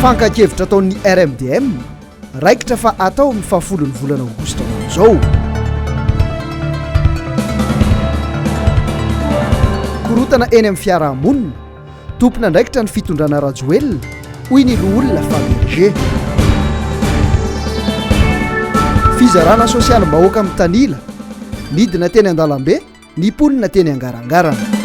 Fankan-kevitra ataon'ny RMDM, raikitra fa atao amin'ny fahafolon'ny volana aogositra ho avy izao. Korontana eny amin'ny fiarahamonina, tompon'andraikitra ny fitondrana Rajoelina, hoy ny loholona Fabergé. Fizarana sosialim-bahoaka mitanila, nidina teny an-dalambe ny mponina teny Angarangarana.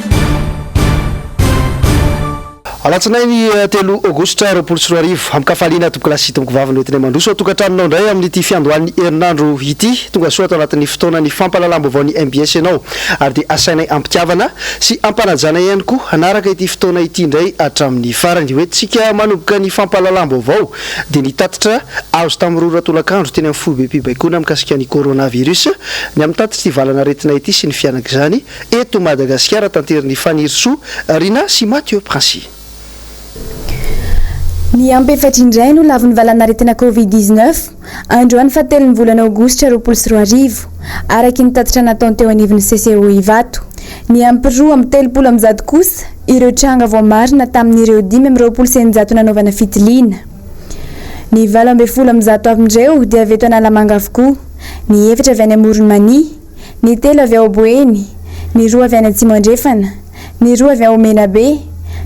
Alatsinainy telo Aogositra 2020, Amin-kafaliana tompokolahy sy tompokovavy no entinay mandroso ao an-tokantranonao indray amin'ity fiandohan'ny herinandro ity. Tonga soa ato anatin'ny fotoanan'ny fampahalalam-baovaon'ny mbs ianao ary dia asainay am-pitiavana sy am-panajana ihany koa hanaraka ity fotoana ity indray hatramin'ny farany. Hoentintsika manomboka ny fampahalalam-baovao dia ny tatitra azo tamin'ny roa ora tolakandro teny amin'ny foibem-pibaikoana mikasika ny coronavirus, ny amin'ny tatitr'ity valan'aretina ity sy ny fianak'izany eto Madagasikara tanterin'i Fanirisoa Rinah sy Mathieu Princi. Niampy efatra indray no lavon'ny valan'aretina Covid 19, androany fahatelon'ny volana aogositra 2020, araky ny tatitra nataony teo anivon'ny CCO Ivato. Niampy 132 kosa ireo tranga voamarina tamin'ireo 625 nanaovana fitiliana. Ny 118 amin'ireo dia avy eto Analamanga avokoa, ny efatra avy any Amoron'i Mania, ny telo avy ao Boeny, ny roa avy any Atsimo Andrefana, ny roa avy ao Menabe,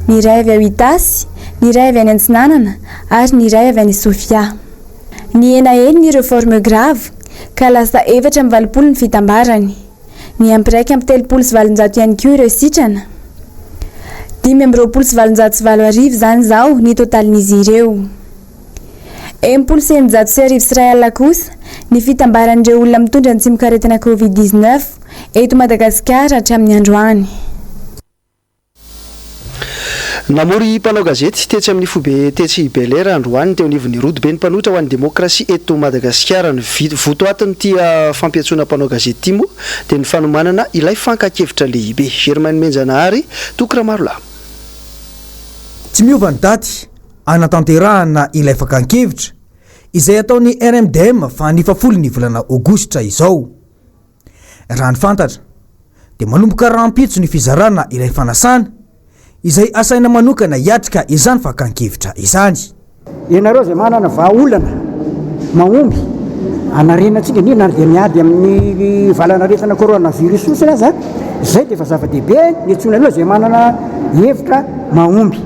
ny iray avy ao Itasy, ny iray avy any Antsinanana ary ny iray avy any Sofia. Nihena enina ireo forme grave ka lasa 84 ny fitambarany. Niampy 831 ihany koa ireo sitrana. 825 izany izao ny totalin'izy ireo. 1660 kosa ny fitambaran'ireo olona mitondra ny tsimokaretina Covid 19 eto Madagasikara hatramin'ny androany. Namory mpanao gazety tetsy amin'ny foibe tetsy Bel Air androany teo anivon'ny Rodoben'ny mpanohitra ho an'ny demokrasia eto Madagasikara. Ny votoatin'ity fampiantsoana mpanao gazety ity moa dia ny fanomanana ilay fankan-kevitra lehibe. Germain Nomenjanahary, Toky Ramarolahy. Tsy miova ny daty hanatanterahana ilay fakan-kevitra izay ataon'ny RMDM fa ny fahafolon'ny volana aogositra izao. Raha ny fantatra dia manomboka rahampitso ny fizarana ilay fanasana izay asaina manokana hiatrika izany fakan-kevitra izany. Ianareo izay manana vahaolana mahomby hanarenantsika, indrindra na dia miady amin'ny valanaretina coronavirus fotsiny aza, izay dia efa zava-dehibe ny antsoina aloha izay manana hevitra mahomby.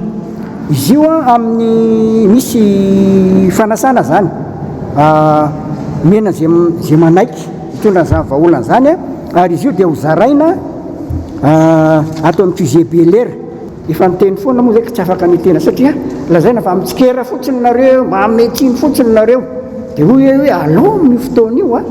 Izy io amin'ny misy fanasana izany, omena izay manaiky hitondra an'izany vahaolana izany ary izy io dia hozaraina ato amin'ny QG Bel'Air. Efa niteny foana moa zay ka tsy afaka nitena satria lazaina fa mitsikera fotsiny nareo, manome tsiny fotsiny nareo. Dia hoy aho hoe alao amin'io fotoana io a,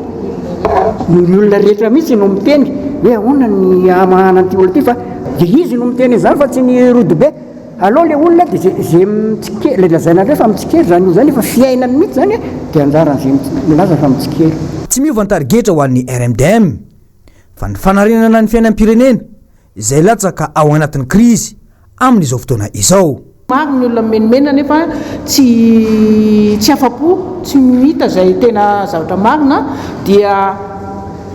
ny olona rehetra mihitsy no miteny hoe ahoana ny hamahana an'ity olona ity fa dia izy no miteny an'izany fa tsy ny rodobe. Alao le olona dia zay zay mitsikera, le lazainareo fa mitsikera zany olona zany efa fiainany mihitsy zany dia anjaran'izay milaza fa mitsikera. Tsy miova ny tarigetra ho an'ny RMDM fa ny fanarenana ny fiainam-pirenena izay latsaka ao anatin'ny krizy amin'izao fotoana izao. Maro ny olona mimenomenona nefa tsy tsy afa-po, tsy mihita izay tena zavatra marina dia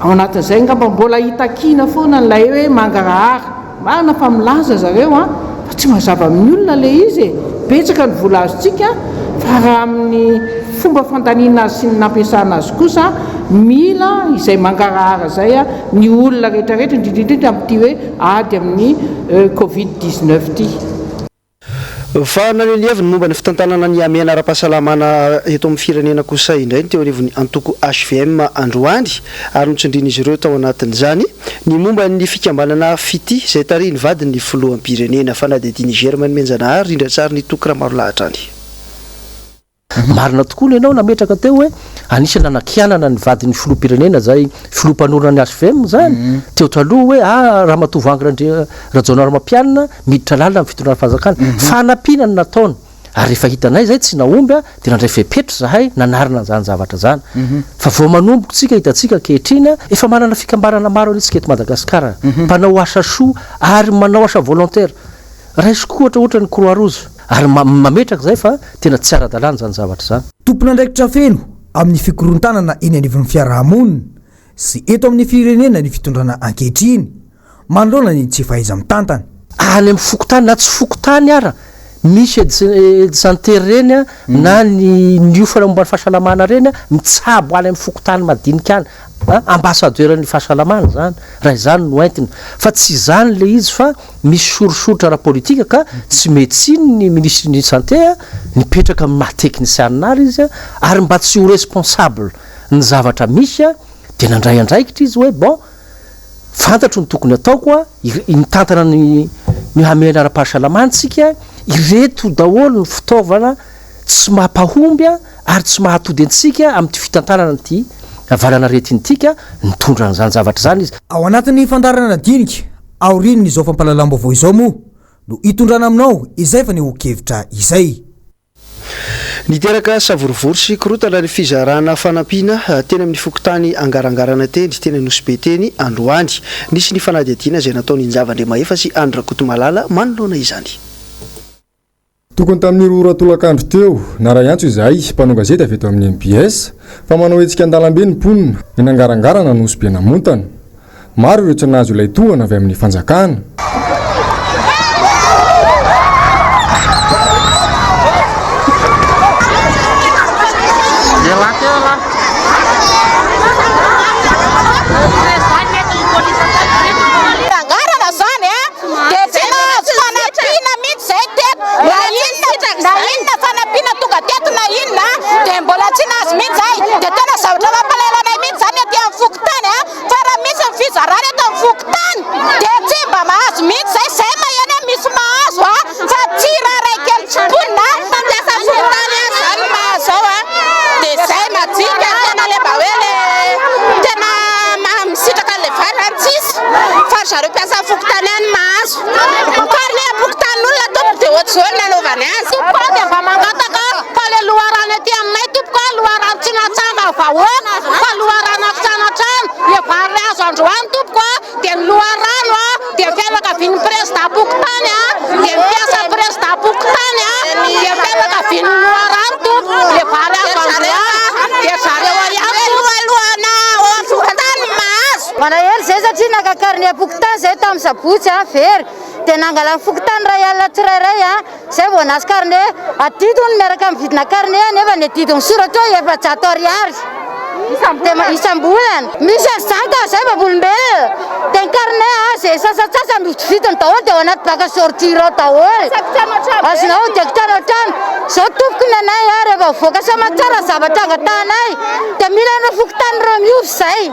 ao anatin'izay angamba mbola hitakiana foana ilay hoe mangarahara. Marina fa milaza zareo an, fa tsy mazava amin'ny olona ilay izy e! Betsaka ny vola azontsika fa raha amin'ny fomba fandaniana azy sy ny nampiasana azy kosa mila izay mangarahara izay ny olona rehetra rehetra indrindra indrindra amin'ity hoe ady amin'ny covid 19 ity. Fa naneho ny heviny momba ny fitantanana ny hamehana ara-pahasalamana eto amin'ny firenena kosa indray ny teo anivon'ny antoko hvm androany ary notsindrian'izy ireo tao anatin'izany ny momba ny fikambanana Fitia izay tarihin'ny vadin'ny filoham-pirenena. Fanadihadian'i Germain Nomenjanahary, rindran-tsarin'i Toky Ramarolahy hatrany. Marina tokoa ny anao nametraka teo hoe anisan'ny nanakianana ny vadin'ny filoham-pirenena izay filoha mpanorina ny hvm izany teo taloha hoe ah Ramatoa Voahangy Randria Rajaonarimampianina miditra lalina amin'ny fitondrana fanjakana. Fanampiana no nataony ary rehefa hitanay izay tsy nahomby dia nandray fepetra izahay nanarina an'izany zavatra izany. Fa vao manomboka isika hitantsika ankehitriny efa manana fikambanana maro anie isika eto Madagasikara mpanao asa soa ary manao asa volontaire. Raisiko koa ohatra ohatra ny croix rouge ary mametraka izay fa tena tsy ara-dalàna izany zavatra izany. Tompon'andraikitra feno amin'ny fikorontanana eny anivon'ny fiarahamonina sy eto amin'ny firenena ny fitondrana ankehitriny manoloana ny tsy fahaiza-mitantana. Any amin'ny fokontany na tsy fokontany ara, Misy aide santé ireny a, na ny niofana momba ny fahasalamana ireny a, mitsabo any amin'ny fokontany madinika any, a, ambassadeur ny fahasalamana izany, raha izany no entina. Fa tsy izany ilay izy fa misy sorisoritra ara-politika ka tsy mety tsiny ny minisitry ny santé a, nipetraka amin'ny maha teknisianina ary izy a, ary mba tsy ho responsable ny zavatra misy a, dia nandray andraikitra izy hoe bon, Fantatro ny tokony ataoko a, mitantana ny ny hamehana ara-pahasalamana isika, ireto daholo ny fitaovana tsy mampahomby ary tsy mahatody antsika amin'ity fitantanana an'ity valanaretina ity ka nitondra an'izany zavatra izany izy. Ao anatin'ny fandaharana dinika aorian'izao fampahalalam-baovao izao moa no hitondrana aminao izay fanehoan-kevitra izay. Niteraka savorovoro sy korontana ny fizarana fanampiana teny amin'ny fokontany Angarangarana teny, teny Anosibe teny androany. Nisy ny fanadihadiana izay nataon'i Njava Andriamahefa sy Andry Rakotomalala manoloana izany. Tokony tamin'ny roa ora tolakandro teo, naray antso izahay, mpanao gazety avy eto amin'ny mbs, fa manao hetsika an-dalambe ny mponina, eny Angarangarana Anosibe Namontana. Maro ireo tsy nahazo ilay tohana avy amin'ny fanjakana. Angarana zany a dia tsy nahazo fanampiana mihitsy zay teto na inona na inona fanampiana tonga teto na inona dia mbola tsy nahazo mihitsy zay dia tena zavatra mampalahelo anay mihitsy zany aty amin'ny fokontany a. Fa raha misy ny fizarana eto amin'ny fokontany dia tsy mba mahazo mihitsy izay, izay maheno hoe misy mahazo a, fa tsy raha kely tsy mponina a. Mpampiasa fokontany a zany mahazo ao a, dia izay majinika tena le mba hoe le tena misitraka an'le vary zany tsisy fa ry zareo mpiasa fokontany ihany mahazo. Ny carnet-mpokontanin'olona tompoko dia ohatr'izao ny nanaovany azy. Tompoko a dia mba mangataka fa le loharano aty aminay tompoko a loharano tsy natsanga vahoaka fa loharano hatrany hatrany le vary azo androany tompoko a dia ny loharano a dia fianakavian'ny president-pokontany a dia ny mpiasa president-pokontany a dia fianakavian'ny loharano tompoko le vary azo androany dia zareo ihany lohalohana ao am-pokontany mahazo. Malahelo zay satria naka carnet-pokontany zay tamin'ny sabotsy a very dia nangalan'ny fokontany iray alina tsirairay a Zay vao nahazo carnet. Adidy hono miaraka amin'ny vidina carnet nefa ny adidy misoratra hoe 400 ariary isam-bolana. Misy an'izany ka zay vavolombelona. Dia ny carnet a, zay sasantsasany novidiny daholo dia ao anaty bac à sortir ao daholo. Azonao dia kitrano an-trano. Zao tompoko ny anay a, rehefa mivoaka soamantsara ny zavatra angatahanay dia mila an'ireo fokontany ireo miova izay.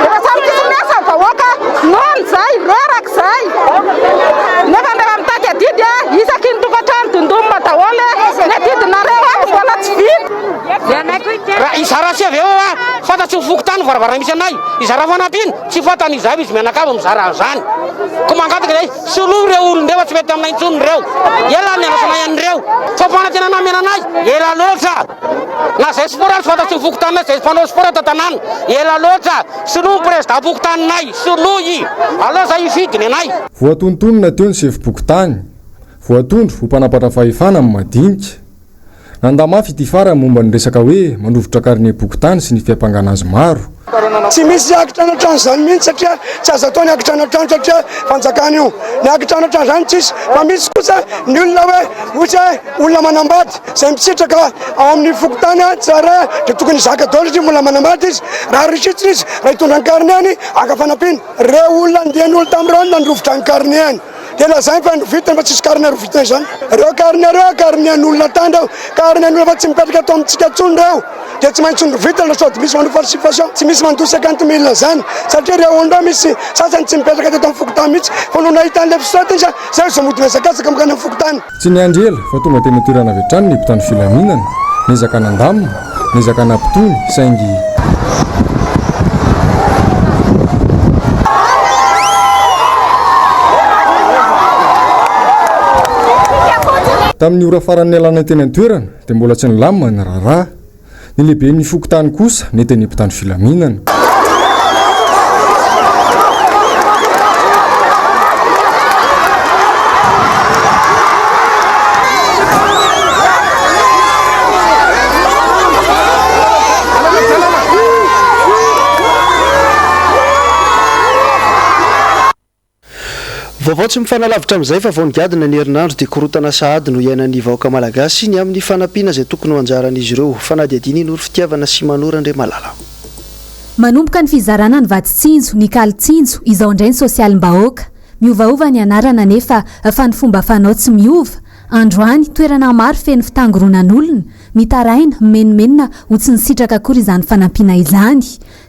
Efa samy tsisy miasa ny vahoaka, noana izay, reraka izay. Nefa rehefa mitady adidy isaky ny tokantrano dondonina daholo ny adidinareo ato mbola tsy vita. Raha hizara sy avy eo aho, fantatry ny fokontany ny varavarana misy anay, hizara fanampiana, tsy fantany izahay fa izy mianakavy mizara an'izany. Koa mangataka izahay, soloy ireo olona ireo fa tsy mety aminay intsony ireo. Ela ny niandrasanay an'ireo. Fampanantenana nomena anay, ela loatra. Na zay sport ary tsy fantatry ny fokontaninay zay mpanao sport ato an-tanàna. Ela loatra. Soloy ny président fokontaninay. Soloy. Aleo zay hifidy ny anay. Voatonontonona teo ny sefom-pokontany, voatondro ho mpanampatra fahefana amin'ny madinika. Nandà mafy ity farany momba ny resaka hoe mandrovitra karnem-pokontany sy ny fiampangana azy maro. Tsy misy hakitrana trano izany mihitsy satria tsy azo atao ny hakitrana trano satria fanjakana io. Ny hakitrana trano izany tsisy fa misy kosa ny olona hoe ohatra hoe olona manambady izay misitraka ao amin'ny fokontany tsirairay dia tokony hizaka daholo satria mbola manambady izy. Raha riche izy raha hitondra ny carnet-ny haka fanampiana. Ireo olona andian'olo tamin'ireo no nandrovitra ny carnet-ny. Dia lazainy fa novitana fa tsisy carnet rovitana izany. Ireo carnet ireo carnet an'olona tany ireo, carnet an'olona fa tsy mipetraka eto amintsika intsony ireo. Dia tsy maintsy norovitana sady misy manao falsification, tsy misy mandoa 50 mille izany satria ireo olona ireo misy sasany tsy mipetraka teto amin'ny fokontany mihitsy fa nony nahita an'ilay fisoratana izy izay vao mody mihazakazaka mankany amin'ny fokontany. Tsy niandry ela fa tonga teny an-toerana avy hatrany ny mpitandro filaminana, niezaka nandamina, niezaka nampitony saingy. Tamin'ny ora farany nialanay teny an-toerana dia mbola tsy nilamina ny raharaha. Ny lehiben'ny fokontany kosa nentin'ny mpitandro filaminana. Vaovao tsy mifanalavitra amin'izay fa vao nigadona ny herinandro dia korontana sahady no iainan'ny vahoaka malagasy ny amin'ny fanampiana izay tokony ho anjaran'izy ireo. Fanadihadiana i Noro Fitiavana sy Manoro Andriamalala. Manomboka ny fizarana ny vatsy tsinjo, ny kaly tsinjo, izao indray ny sosialim-bahoaka. Miovaova ny anarana anefa fa ny fomba fanao tsy miova. Androany, toerana maro feno fitangoronan'olona, mitaraina, mimenomenona ho tsy nisitraka akory izany fanampiana izany.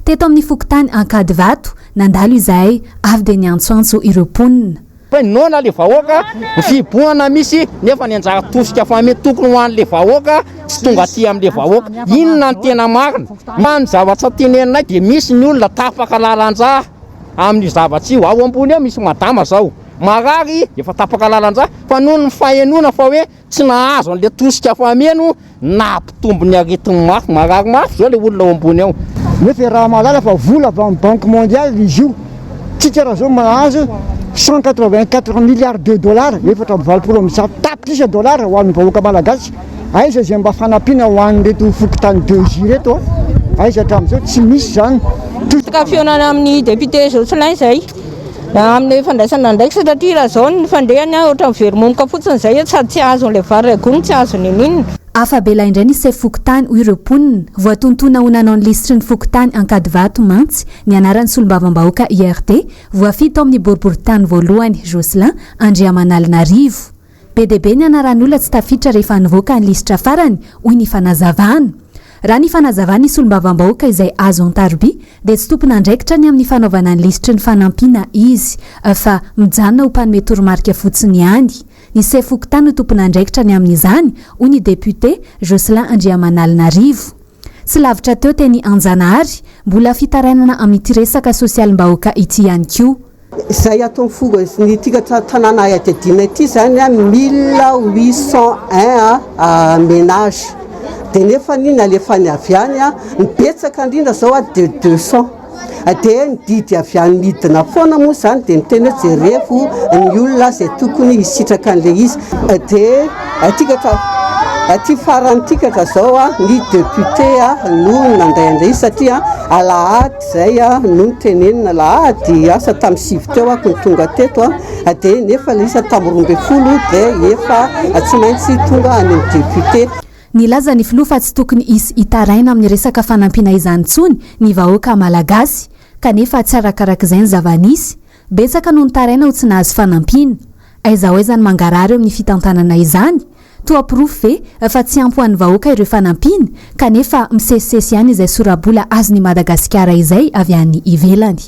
Teto amin'ny fokontany Ankadivato, nandalo izahay, avy dia niantsoantso ireo mponina. Fa noana le vahoaka, ny fihibohana misy nefa ny anjara tosika fameno tokony ho an'le vahoaka tsy tonga aty amle vahoaka. Inona ny tena marina? Fa ny zavatra teneninay dia misy ny olona tapaka lalan-drà amin'io zavatra io. Ao ambony ao misy madama zao marary efa tapaka lalan-drà fa noho ny fahenoana fa hoe Tsy nahazo an'ilay tosika fameno nampitombo ny aretiny mafy. Marary mafy izao ilay olona ao ambony ao. Nefa iaraha-mahalala fa vola avy amin'ny Banque mondiale izy io. Tsika raha zao mahazo 184 milliards de dollars, 184 tapitrisa dollars ho an'ny vahoaka malagasy. Aiza izay mba fanampiana ho an'ireto fokontany 2 ireto a? Aiza hatramin'izao? Tsy misy izany. Ka fihaonana amin'ny député Jocelyn izay. Amin'ny fandraisana andraikitra satria raha izao ny fandehany ohatran'ny very momoka fotsiny izay eto sady tsy azo an'ilay vary iray gony tsy azo n'inon'inona. Afa-bela indray ny sefo fokontany hoy ireo mponina. Voatonontona ho nanao ny lisitry ny fokontany Ankadivato mantsy ny anaran'ny solombavambahoaka IRD voafidy tao amin'ny boriborintany voalohany Jocelyn Andriamanalinarivo. Be dia be ny anaran'olona tsy tafiditra rehefa nivoaka ny lisitra farany, hoy ny fanazavana. Raha ny fanazavan'ny solombavambahoaka izay azo an-taroby dia tsy tompon'andraikitra ny amin'ny fanaovana ny lisitry ny fanampiana izy fa mijanona ho mpanome toromarika fotsiny ihany. Ny sefo fokontany no tompon'andraikitra ny amin'izany, hoy ny depiote Jocelyn Andriamanalinarivo. Tsy lavitra teo teny Anjanahary, mbola fitarainana amin'ity resaka sosialim-bahoaka ity ihany koa. Izay ato amin'ny foko ny ity tanàna iadidiana ity izany a 1801 ménage dia nefa ny nalefany avy any a ny betsaka indrindra izao a dia 200 dia ny didy avy any midina foana moa izany dia miteny hoe jerevo ny olona izay tokony hisitraka an'ilay izy dia aty ka aty farany ity ka izao a ny député a no nandray an'ilay izy satria alahady Izay no notenenina alahady asa tamin'ny sivy teo ako no tonga teto dia nefa ilay isa tamin'ny 12 dia efa tsy maintsy tonga any amin'ny député. Nilaza ny filoha fa tsy tokony hisy hitaraina amin'ny resaka fanampiana izany intsony ny vahoaka malagasy, kanefa tsy arakarak'izay ny zava-nisy. Betsaka no nitaraina ho tsy nahazo fanampiana. Aiza ho aiza ny mangarahara eo amin'ny fitantanana izany? Toa porofo ve fa tsy ampy ho an'ny vahoaka ireo fanampiana kanefa misesisesy ihany izay sora-bola azon'i Madagasikara izay avy any ivelany?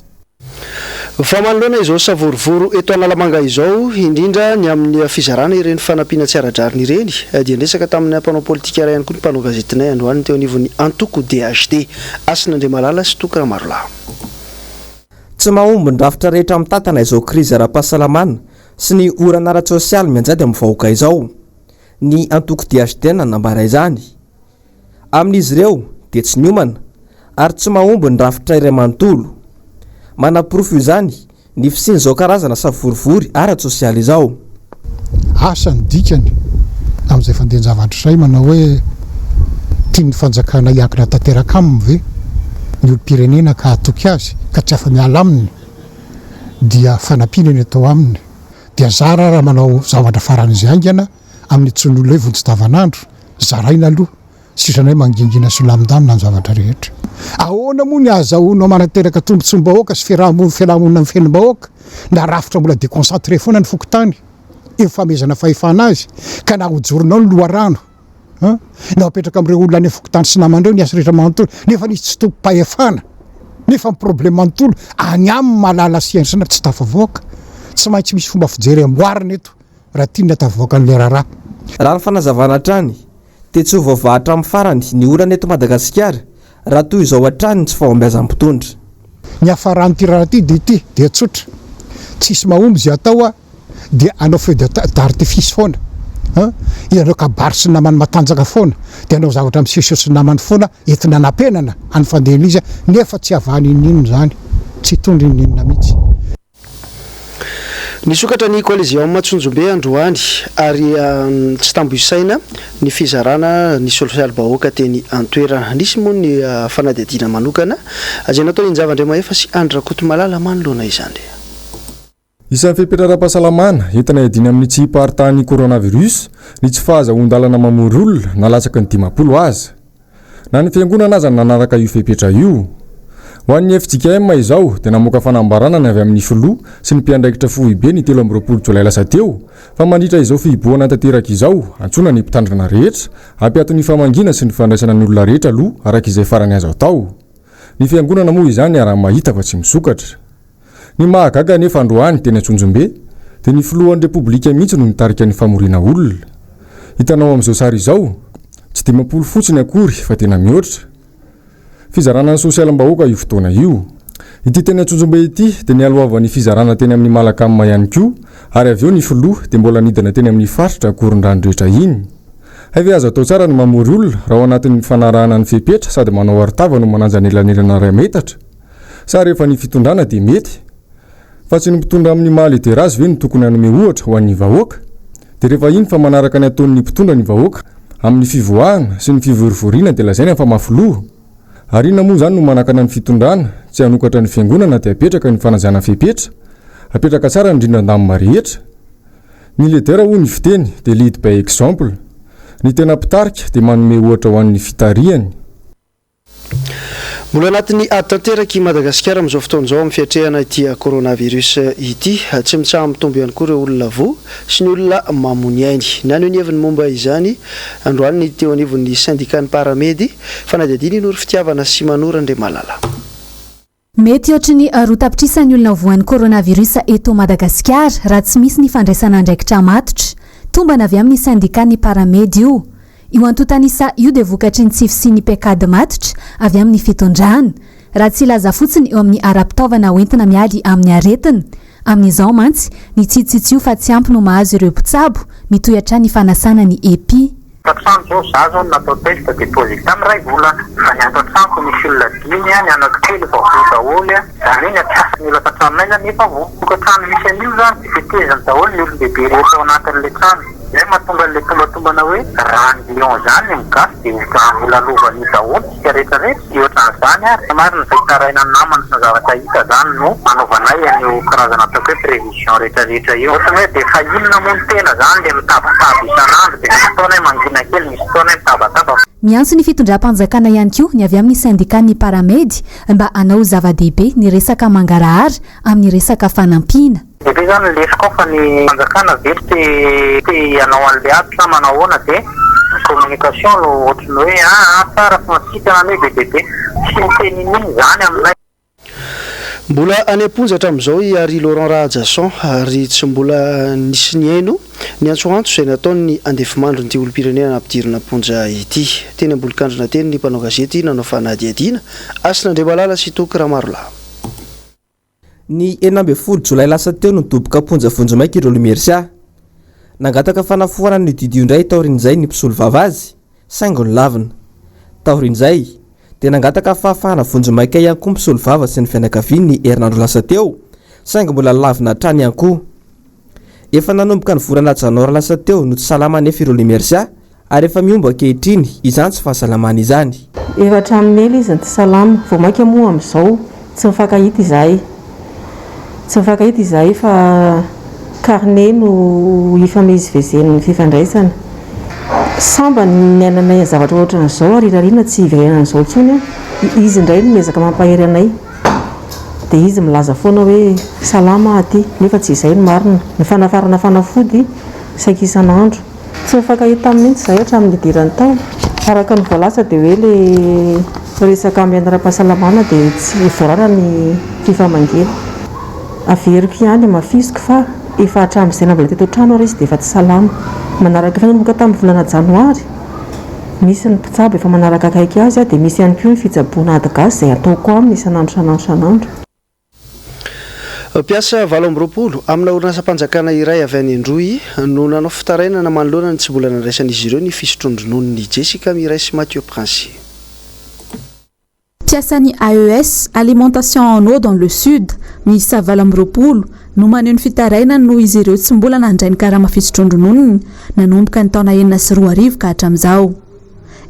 Fa manoloana izao savorovoro eto Analamanga izao, indrindra ny amin'ny fizarana ireny fanampiana tsy ara-drariny ireny, dia niresaka tamin'ny mpanao politika iray ihany koa ny mpanao gazetinay androany teo anivon'ny antoko DHD, Hasina Andriamalala sy Toky Ramarolahy. Tsy mahomby ny rafitra rehetra mitantana izao krizy ara-pahasalamana sy ny orana ara-tsosialy mianjady amin'ny vahoaka izao. Ny antoko DHD nanambara izany. Amin'izy ireo dia tsy niomana ary tsy mahomby ny rafitra iray manontolo. Manaporofo izany ny fisian'izao karazana savorivory ara-tsosialy izao. Asa ny dikany amin'izay fandehan-javatra izay manao hoe tian'ny fanjakana hiankina tanteraka aminy ve ny olom-pirenena ka hatoky azy ka tsy afa-miala aminy dia fanampiana ny atao aminy dia zara raha manao zavatra faran'izay haingana amin'ny antsoin'ny olona hoe vonjy tavanandro, zaraina aloha, sitranay mangingina sy milamindamina ny zavatra rehetra. Ahoana moa ny ahazahoanao manateraka tombotsoam-bahoaka sy fiarahamonina mifenim-bahoaka na rafitra mbola déconcentré foana ny fokontany eo fanomezana fahefana azy ka na hojoronao ny loharano an, na apetraka amin'ireo olona any amin'ny fokontany sy namany ireo ny asa rehetra manontolo nefa nisy tsy tompom-pahefana nefa ny problème manontolo any aminy mahalala sy enjana tsy tafavoaka. Tsy maintsy misy fomba fijery amboarina eto raha tiana tafavoaka an'ilay raharaha. Raha ny fanazavana hatrany dia tsy ho voavaha hatramin'ny farany ny olana eto Madagasikara raha toy izao hatrany ny tsy fahombiazan'ny mpitondra. Ny hiafaran'ity raharaha ity dia ity, dia tsotra, tsisy mahomby izay atao a, dia hanao feu d'artifice foana an, hanao kabary sy ny namany matanjaka foana, dia hanao zavatra misehoseho sy ny namany foana entina hanapenana any fandehan'izy nefa tsy havaha n'inon'inona izany, tsy hitondra n'inon'inona mihitsy. Nisokatra ny Coliseum Antsonjombe androany ary tsy tambo isaina ny fizarana ny sosialim-bahoaka teny an-toerana. Nisy moa ny fanadihadiana manokana izay nataon'i Njava Andriamahefa sy Andry Rakotomalala manoloana izany. Isan'ny fepetra ara-pahasalamana entina hiadiana amin'ny tsy hiparitahan'ny coronavirus ny tsy fahazahoan-dalana mamory olona na latsaky ny 50 aza. Na ny fiangonana aza nanaraka io fepetra io. Ho an'ny fjkm izao dia namoaka fanambarana ny avy amin'ny filoha sy ny mpiandraikitra foibe ny 23 jolay lasa teo fa mandritra izao fihibohana tanteraka izao antsoina ny mpitandrina rehetra hampiato ny famangiana sy ny fandraisana ny olona rehetra aloha araka izay farany azo atao. Ny fiangonana moa izany iaraha-mahita fa tsy misokatra. Ny mahagaga anefa androany teny Antsonjombe dia ny filohan'ny Repoblika mihitsy no nitarika ny famoriana olona. Hitanao amin'izao sary izao, tsy 50 fotsiny akory fa tena mihoatra. Fizarana ny sosialim-bahoaka io fotoana io. Ity teny Antsonjombe ity dia nialohavan'ny fizarana teny amin'ny Malacam ihany koa ary avy eo ny filoha dia mbola nidina teny amin'ny faritra Ankorondrano rehetra iny. Hay ve azo atao tsara ny mamory olona raha ao anatin'ny fanarahana ny fepetra sady manao arotava no manaja ny elanelana iray metatra? Sa rehefa ny fitondrana dia mety? Fa tsy ny mpitondra amin'ny maha leader azy ve no tokony hanome ohatra ho an'ny vahoaka? Dia rehefa iny fa manaraka ny ataon'ny mpitondra ny vahoaka amin'ny fivoahana sy ny fivorivoriana dia lazaina fa mafy loha? Ary inona moa izany no manakana ny fitondrana tsy hanokatra ny fiangonana dia apetraka ny fanajana fepetra? Apetraka tsara ny rindran-damina rehetra? Ny leader hoy ny fiteny dia lead by example. Ny tena mpitarika dia manome ohatra ho an'ny fitarihany. Mbola anatin'ny ady tanteraka i Madagasikara amin'izao fotoana izao amin'ny fiatrehana ity coronavirus ity. Tsy mitsaha-mitombo ihany koa ireo olona voa sy ny olona mamoy ny ainy. Naneho ny heviny momba izany androany ny teo anivon'ny syndicat-n'ny Paramedy, fanadihadiana i Noro Fitiavana sy Manoro Andriamalala. Mety hihoatry ny 2 tapitrisa ny olona voan'ny coronavirus eto Madagasikara raha tsy misy ny fandraisana andraikitra matotra. Tombana avy amin'ny syndicat-n'ny Paramed io. Io antontan'isa io dia vokatry ny tsy fisian'ny paikady matotra avy amin'ny fitondrana. Raha tsy hilaza fotsiny eo amin'ny ara-pitaovana hoentina miady amin'ny aretina. Amin'izao mantsy, ny tsitsitsio fa tsy ampy no mahazo ireo mpitsabo, mitohy hatrany ny fanasana ny epi. Ato an-trano zao, za zao no natao test de positif tam ray volana, fa ny ato an-tranoko misy olona dimy an, ny anankitelo efa voa daholo an, zany hoe ny antsasany olona ato an-tranonay zany efa voa. Tokantrano misy an'io zany de feteziny daholo ny olon-dehibe rehetra ao anatin'ilay trano. Zay mahatonga an'ilay tombatombana hoe raha ny lion zany ny gasy de ho lalovan'io daholo isika rehetra rehetra. Tsy ohatran'izany ary. Marina izay tarainan'ny namana sy ny zavatra hita izany no anaovanay an'io karazana ataoko hoe prévision rehetra rehetra io. Ohatran'ny hoe dia fa inona moa ny tena izany ilay mitabataba isan'andro dia misy fotoana hoe mangina kely, misy fotoana hoe mitabataba. Miantso ny fitondram-panjakana ihany koa ny avy amin'ny syndicat-n'ny Paramedy mba hanao zava-dehibe ny resaka mangarahara amin'ny resaka fanampiana. Lehibe zany ny lesoka ao fa ny fanjakana ve te te hanao an'le ady sa manao ahoana de ny communication no ohatry ny hoe aa tsara fa sitrana anie be dia be tsy miteny inin zany aminay. Mbola any am-ponja hatramin'izao i Harry Laurent Rahajason ary tsy mbola nisy nihaino ny antsoantso izay nataon'ny andefimandrin'ity olom-pirenena nampidirina am-ponja ity. Teny Ambolokandrina teny ny mpanao gazety nanao fanadihadiana, Hasina Andriamalala sy Toky Ramarolahy. Ny 16 jolay lasa teo no nidoboka am-ponja vonjimaika ireo Lumercia. Nangataka fanafoanana io didy io indray taorian'izay ny mpisolovava azy, saingy nolavina. Taorian'izay, dia nangataka fahafahana vonjimaika ihany koa ny mpisolovava sy ny fianakaviany ny herinandro lasa teo, saingy mbola lavina hatrany ihany koa. Efa nanomboka ny volana janoary lasa teo no tsy salama anefa ireo Lumercia, Ary efa mihombo ankehitriny izany tsy fahasalamana izany. Efa hatramin'ny ela izy no tsy salama, vao mainka moa amin'izao tsy mifankahita izahay. Tsy mifankahita izahay fa carnet no ifamezivezen'ny fifandraisana. Sambany ny niainanay zavatra ohatran'izao ary irariana tsy hiverenan'izao intsony an! Izy indray no miezaka mampahery anay. Dia izy milaza foana hoe salama aho aty, nefa tsy izay no marina. Ny fanafarana fanafody saika isan'andro. Tsy nifankahita taminy mihitsy izahay hatramin'ny nidirany tao. Araka ny voalaza dia hoe ilay resaka hamehana ara-pahasalamana dia tsy voarara ny fifamangiana. Averiko ihany, hamafisiko fa efa hatramin'izay na mbola teto an-trano ary izy dia efa tsy salama. Manaraka efa nanomboka tamin'ny volana janoary, misy ny mpitsabo efa manaraka akaiky azy dia misy ihany koa ny fitsaboana ady gasy izay ataoko aminy isan'andro isan'andro isan'andro. Mpiasa 28 amina orinasam-panjakana iray avy any Androy no nanao fitarainana manoloana ny tsy mbola nandraisan'izy ireo ny fisotroan-drononony Jessica Miray sy Mathieu Princi. Mpiasan'ny AES, Alimentation en eau dans le Sud, miisa 28 no maneho ny fitarainany noho izy ireo tsy mbola nandray ny karama fisotroan-drononony nanomboka ny taona 2006 ka hatramin'izao.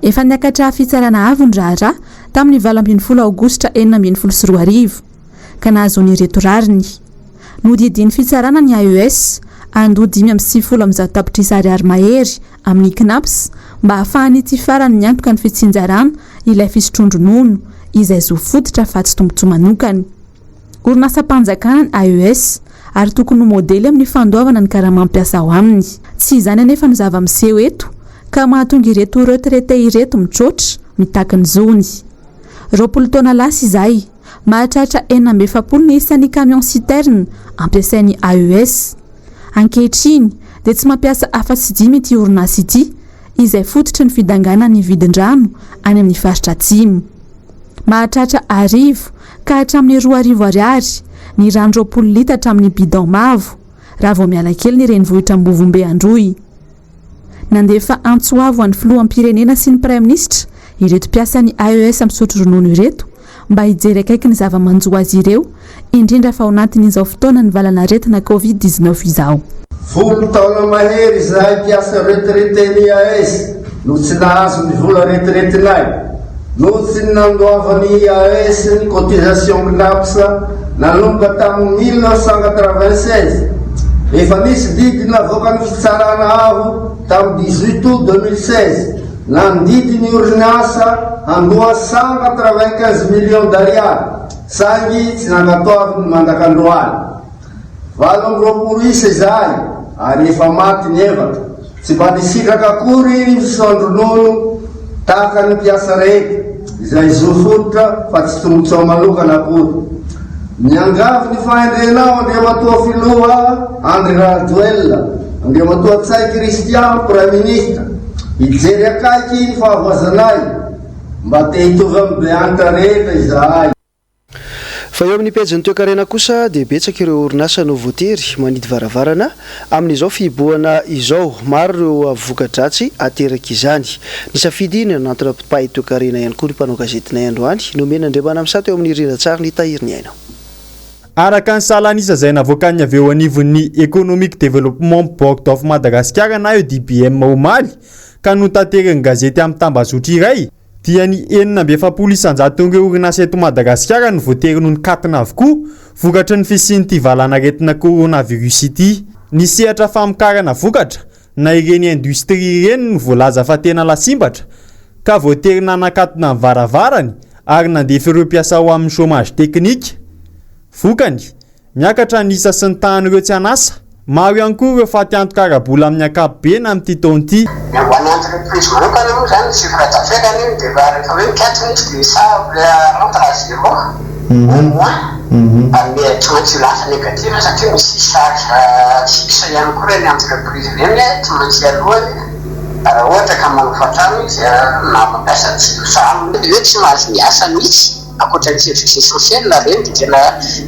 Efa niakatra fitsarana avo ny raharaha tamin'ny 18 aogositra 2016 ka nahazoan'ireto rariny. Nodidian'ny fitsarana ny AES handoa 195 tapitrisa ariary mahery amin'ny Cnaps mba hahafahan'ity farany miantoka ny fitsinjarana ilay fisotroan-dronono, izay zo fototra fa tsy tombontsoa manokana. Orinasam-panjakana ny AES ary tokony ho modely amin'ny fandoavana ny karamam-piasa ao aminy. Tsy izany anefa no zava-miseho eto ka mahatonga ireto retraité ireto mitroatra, mitaky ny zony. 20 taona lasa izay, mahatratra 46 ny isan'ny camion citerne ampiasain'ny AES. Ankehitriny dia tsy mampiasa afa-tsy dimy ity orinasa ity, izay fototry ny fidanganan'ny vidin-drano any amin'ny faritra atsimo. Mahatratra arivo ka hatramin'ny 2000 ariary ny rano 20 litatra amin'ny bidon mavo, raha vao miala kely ny renivohitr'Ambovombe Androy. Nandefa antso avo an'ny filoham-pirenena sy ny praiminisitra ireto mpiasan'ny AES misotro ronono ireto mba hijery akaiky ny zava-manjo azy ireo, indrindra fa ao anatin'izao fotoanan'ny valanaretina Covid 19 izao. Folo taona mahery izahay mpiasa retraite-n'ny IAS no tsy nahazo ny vola retraite-nay noho tsy ny nandoavan'ny IAS ny cotisation Cnaps nanomboka tamin'ny 1996. Efa nisy didy navoakan'ny fitsarana avo tamin'ny 18 août 2016 nandidy ny orinasa handoa 195 millions d'ariary saingy tsy nankatoaviny mandrak'androany. 28 isa izahay ary efa maty ny efatra. Tsy mba nisitraka akory ny fisoan-dronono tahaka ny mpiasa rehetra, izay zo fototra fa tsy tombontsoa manokana akory. Miangavy ny fahendrenao Andriamatoa Filoha Andry Rajoelina, Andriamatoa Ntsay Christian Praiminisitra, hijery akaiky ny fahavoazanay, mba te hitovy amin'ny beantitra rehetra izahay. Fa eo amin'ny pejin'ny toekarena kosa dia betsaka ireo orinasa no voatery manidy varavarana amin'izao fihibohana izao. Maro ireo voka-dratsy aterak'izany. Nisafidy ny hanantona mpahay toekarena ihany koa ny mpanao gazetinay androany, nomena Andriamanamisato eo amin'ny rindran-tsary ny tahiry ny aina. Araka ny salan'isa izay navoakan'ny avy eo anivon'ny Economic Development Board of Madagascar na EDBM omaly ka notaterin'ny gazety amin'ny tambazotra iray, dia ny 46 isan-jaton'ireo orinasa eto Madagasikara no voatery no nikatona avokoa vokatry ny fisian'ity valanaretina coronavirus ity. Ny sehatra famokarana vokatra na ireny industrie ireny no voalaza fa tena lasimbatra ka voatery nanakatona ny varavarany ary nandefa ireo mpiasa ho amin'ny chômage technique. Vokany, Miakatra ny isa sy ny tahan'ireo tsy an'asa. Maro ihany koa ireo faty antoka ara-bola amin'ny ankapobeny amin'ity taona ity. Ny ho an'ny entreprise manokana moa izany ny chiffre d'affaires anie dia efa rehefa hoe mikatona izy dia ça rentre à zéro au moins ary mety tsy maintsy ho lasa négatif satria misy charge fixe ihany koa ireny entreprise ireny tsy maintsy aloany raha ohatra ka manofa trano izy na mampiasa jiro izany hoe tsy mahazo miasa mihitsy. Ankoatra ny service essentiel ireny dia tena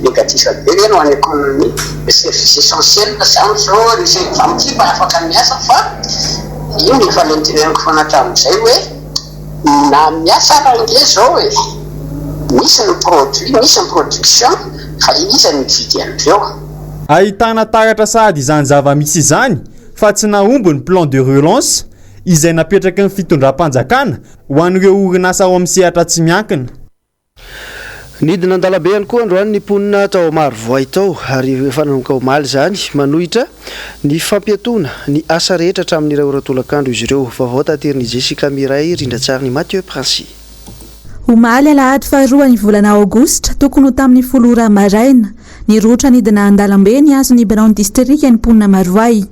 négatif be ireny ho an'ny économie. Ny service essentiel izany izao ny service mba afaka miasa fa io no efa noteneniko foana hatramin'izay hoe na miasa ara ange izao e, misy ny produit, misy ny production fa iza no mividy an'ireo? Ahitana taratra sahady izany zava-misy izany fa tsy nahomby ny plan de relance izay napetraky ny fitondram-panjakana Ho an'ireo orinasa ao amin'ny sehatra tsy miankina. Nidina an-dalambe ihany koa androany ny mponina tao Marovoay tao ary efa nanomboka omaly izany manohitra ny fampiatoana ny asa rehetra hatramin'ny iray ora tolakandro izy ireo. Vaovao taterin'i Jessica Miray, rindran-tsarin'i Mathieu Princi. Omaly alahady faharoa ny volana aogositra, tokony ho tamin'ny folo ora maraina, nirohotra nidina an-dalambe nihazo ny biraon'ny distrika ny mponina Marovoay.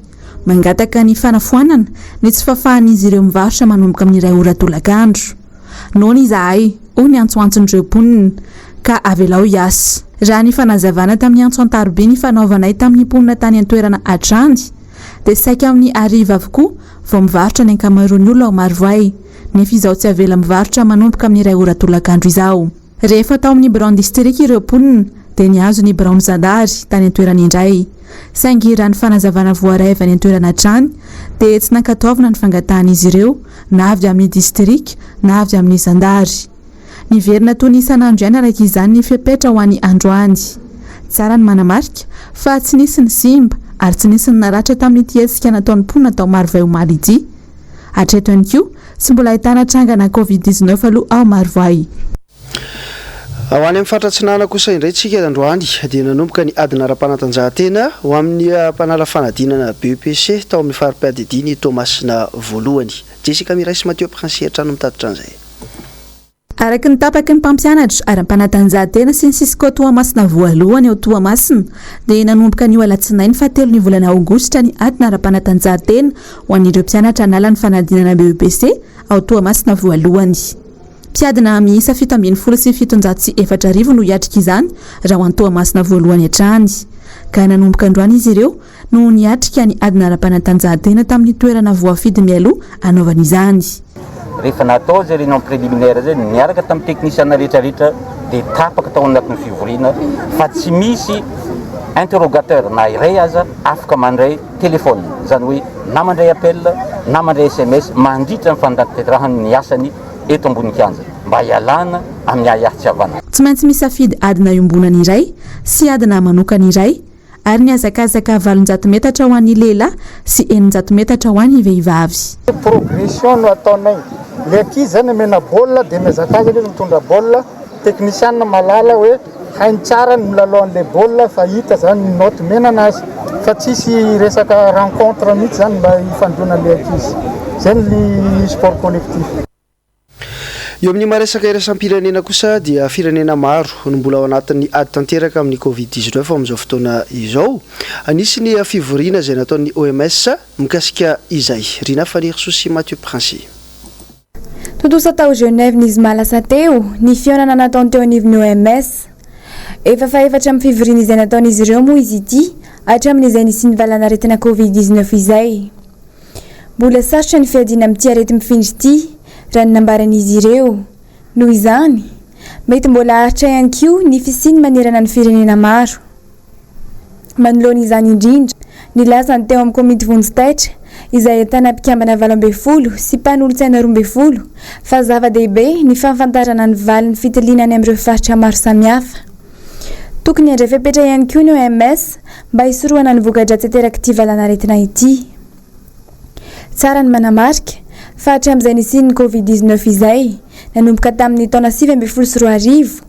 Mangataka ny fanafoanana ny tsy fahafahan'izy ireo mivarotra manomboka amin'ny iray ora tolakandro. Noana izahay, hoy ny antsoantson'ireo mponina, ka avelao hiasa. Raha ny fanazavana tamin'ny antso an-taroby nifanaovanay tamin'ny mponina tany an-toerana hatrany, dia saika amin'ny hariva avokoa vao mivarotra ny ankamaroan'ny olona ao Marovoay, nefa izao tsy avela mivarotra manomboka amin'ny iray ora tolakandro izao. Rehefa tao amin'ny biraon'ny distrika ireo mponina dia nihazo ny biraon'ny zandary tany an-toerana indray. Saingy raha ny fanazavana voaray avy any an-toerana hatrany dia tsy nankatoavina ny fangatahan'izy ireo na avy amin'ny distrika na avy amin'ny zandary. Niverina toy ny isan'andro ihany araka izany ny fepetra ho an'ny androany. Tsara ny manamarika fa tsy nisy ny simba ary tsy nisy ny naratra tamin'ity hetsika nataon'ny mponina tao Marovay omaly ity. Hatreto ihany koa, tsy mbola ahitana trangana Covid 19 aloha ao Marovoay. Ho any amin'ny faritra Atsinanana kosa indray tsika androany dia nanomboka ny adina ara-panatanjahantena ho amin'ny mpanala fanadinana BEPC tao amin'ny fari-piadidian'i Toamasina voalohany. Jessica Miray sy Mathieu Princier hatrany no mitatitra an'izay. Araka ny tapaky ny mpampianatra ara-panatanjahantena sy ny Cisco Toamasina voalohany ao Toamasina dia nanomboka anio alatsinainy fahatelon'ny volana aogositra ny adina ara-panatanjahantena ho an'ireo mpianatra hanala ny fanadinana BEPC ao Toamasina voalohany. Mpiadina miisa 4717 no hiatrika izany raha ho an'i Toamasina voalohany hatrany. Ka nanomboka androany izy ireo no niatrika ny adina ara-panatanjahantena tamin'ny toerana voafidy mialoha hanaovana izany. Rehefa natao izay réunion préliminaire izay niaraka tamin'ny teknisiana rehetra rehetra dia tapaka tao anatin'ny fivoriana fa tsy misy interrogateur na iray aza afaka mandray téléphone, izany hoe na mandray appel na mandray sms mandritra ny fanatanterahany ny asany eto ambony kianja mba hialana amin'ny ahiahy tsy havanana. Tsy maintsy misafidy adina iombonana iray sy adina manokana iray ary ny hazakazaka 800 metatra ho an'ny lehilahy sy 600 metatra ho an'ny vehivavy. Progression no ataonay. Le ankizy zany omena baolina dia mihazakazaka izy mitondra baolina, technicien mahalala hoe hainy tsara ny milalao an'le baolina fa hita zany ny note omena anazy fa tsisy resaka rencontre mihitsy zany mba hifandonan'le ankizy. Zay ny sport collectif. Eo amin'ny maha resaka iraisam-pirenena kosa dia firenena maro no mbola ao anatin'ny ady tanteraka amin'ny Covid 19 amin'izao fotoana izao. Nisy ny fivoriana izay nataon'ny OMS mikasika izay. Rinah Fanirisoa sy Mathieu Princi. Tontosa tao Genève ny zoma lasa teo ny fihaonana nataony teo anivon'ny OMS. Efa fahefatra amin'ny fivoriana izay nataon'izy ireo moa izy ity hatramin'izay nisian'ny valanaretina Covid 19 izay. Mbola sarotra ny fiadiana amin'ity areti-mifindra ity, raha ny nambaran'izy ireo. Noho izany, mety mbola haharitra ihany koa ny fisiany manerana ny firenena maro. Manoloana izany indrindra, nilaza ny teo amin'ny komity vonjy taitra, izay ahitana mpikambana 18 sy mpanolotsaina 12, fa zava-dehibe ny fahafantarana ny valin'ny fitiliana any amin'ireo faritra maro samihafa. Tokony handray fepetra ihany koa ny OMS mba hisorohana ny voka-dratsy aterak'ity valanaretina ity. Tsara ny manamarika fa hatramin'izay nisian'ny Covid 19 izay, nanomboka tamin'ny taona 2019,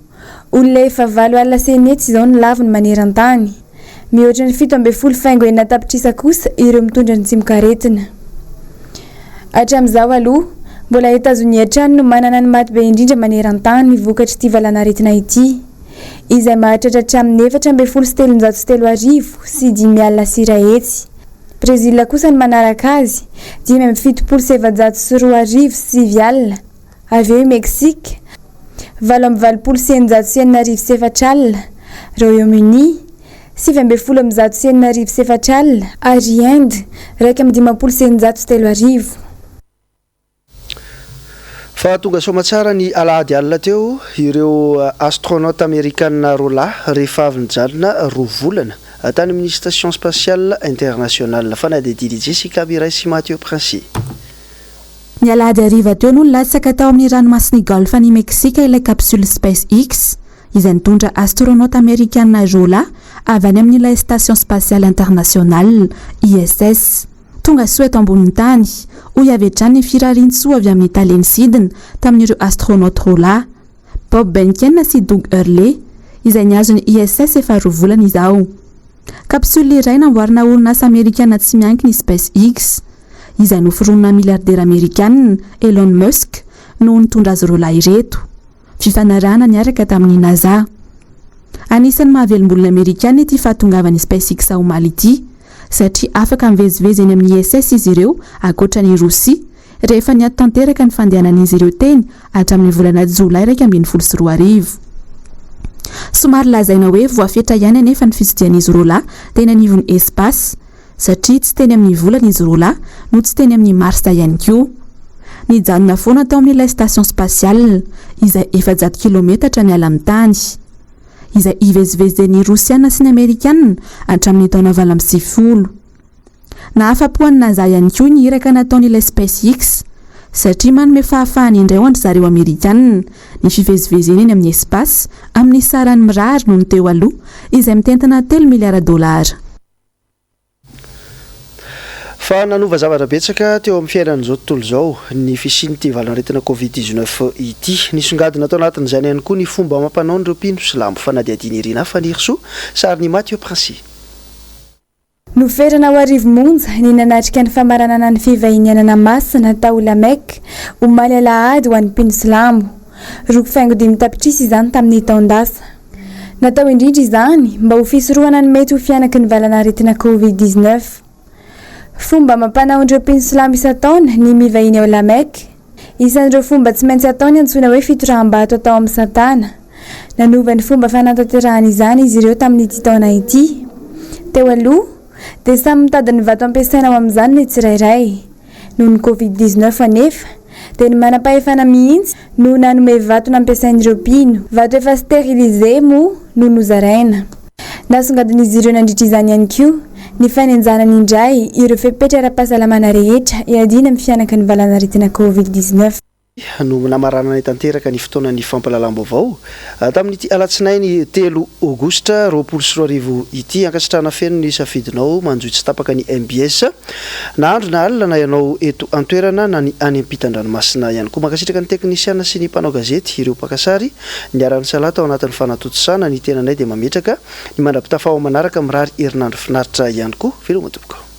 olona efa 680 izao no lavony maneran-tany. Mihoatra ny 17 faingo enina tapitrisa kosa ireo mitondra ny tsimokaretina. Hatramin'izao aloha, mbola Etazonia hatrany no manana ny maty be indrindra maneran-tany vokatr'ity valanaretina ity, izay mahatratra hatramin'ny 3014 50. Brezila kosa no manaraka azy, 275 209, avy eo i Meksika, 688 604, Royaume-Uni, 619 604, ary Inde, 651 651. Fa tonga soamatsara ny alahady alina teo ireo astronaute amerikana roa lahy rehefa avy nijanona roa volana tany amin'ny Station Spatiale Internationale. Fanadihadiana Jessica Miray sy Mathieu Princi. Ny alahady hariva teo no nilatsaka tao amin'ny ranomasin'i Golfe any Meksika ilay capsule SpaceX, izay nitondra astronaute amerikana roa lahy avy any amin'ilay Station Spatiale Internationale, ISS. Tonga soa eto ambonin'ny tany, hoy avy hatrany ny firarian-tsoa avy amin'ny talen'ny sidina tamin'ireo astronaute roa lahy, Bob Behnken sy Doug Hurley, izay nihazo ny ISS efa roa volana izao. Capsule iray namboarina orinasa amerikana tsy miankina i SpaceX, izay noforonina miliardera amerikana, Elon Musk, no nitondra azy roa lahy ireto. Fifanarahana niaraka tamin'ny NASA. Anisan'ny mahavelom-bolo ny Amerikana ity fahatongavan'ny SpaceX omaly ity, satria afaka mivezivezy eny amin'ny ISS izy ireo ankoatra an'i Rosia, rehefa niato tanteraka ny fandehanan'izy ireo teny hatramin'ny volana jolay 2011. Somary lazaina hoe voafetra ihany anefa ny fitsidihan'izy roa lahy teny anivon'ny espace, satria tsy teny amin'ny volana izy roa lahy no tsy teny amin'ny Mars ihany koa. Nijanona foana tao amin'ilay station spatiale, izay 400 kilometatra miala amin'ny tany, izay ivezivezen'ny Rosiana sy ny Amerikana hatramin'ny taona 98. Nahafa-po an'i NASA ihany koa ny iraka nataon'ilay SpaceX, satria manome fahafahana indray ho an-dry zareo Amerikana ny fivezivezena eny amin'ny espace amin'ny sarany mirary noho ny teo aloha, izay mitentina telo miliara dolara. Fa nanova zavatra betsaka teo amin'ny fiainan'izao tontolo izao ny fisian'ity valanaretina Covid 19 ity. Nisongadina tao anatin'izany ihany koa ny fomba amam-panaon'ireo mpino silamo. Fanadihadiana Irina Fanirisoa, sarin'i Mathieu Princi. Noferana ho arivo monja ny nanatrika ny famaranana ny fivahinianana masina tao La Mecque, omaly alahady ho an'ny mpino silamo. Roa faingo dimy tapitrisa izany tamin'ny taon-dasa. Natao indrindra izany mba ho fisorohana ny mety ho fihanaky ny valanaretina Covid 19. Fomba amam-panaon'ireo mpino silamo isan-taona ny mivahiny ao La Mecque. Isan'ireo fomba tsy maintsy atao ny antsoina hoe fitoraham-bato atao amin'ny satana. Nanova ny fomba fanatanterahana izany izy ireo tamin'ity taona ity. Teo aloha, dia samy mitady ny vato ampiasaina ho amin'izany ny tsirairay. Noho ny Covid 19 anefa, dia ny manam-pahefana mihitsy no nanome vato nampiasain'ireo mpino. Vato efa sterilisé moa no nozaraina. Nasongadin'izy ireo nandritra izany ihany koa ny fanenjanany indray ireo fepetra ara-pahasalamana rehetra hiadiana amin'ny fihanaky ny valanaretina Covid 19. No namarananay tanteraka ny fotoanan'ny fampahalalam-baovao tamin'ity alatsinainy telo aogositra 2020 ity. Ankasitrahana feno ny safidinao manjohy tsy tapaka ny mbs na andro na alina na ianao eto an-toerana na ny any ampitan-dranomasina ihany koa. Mankasitraka ny teknisiana sy ny mpanao gazety, ireo mpaka sary niara-nisalahy tao anatin'ny fanatontosana ny tenanay dia mametraka ny mandra-pitafa ao manaraka mirary herinandro finaritra ihany koa. Veloma tompoko.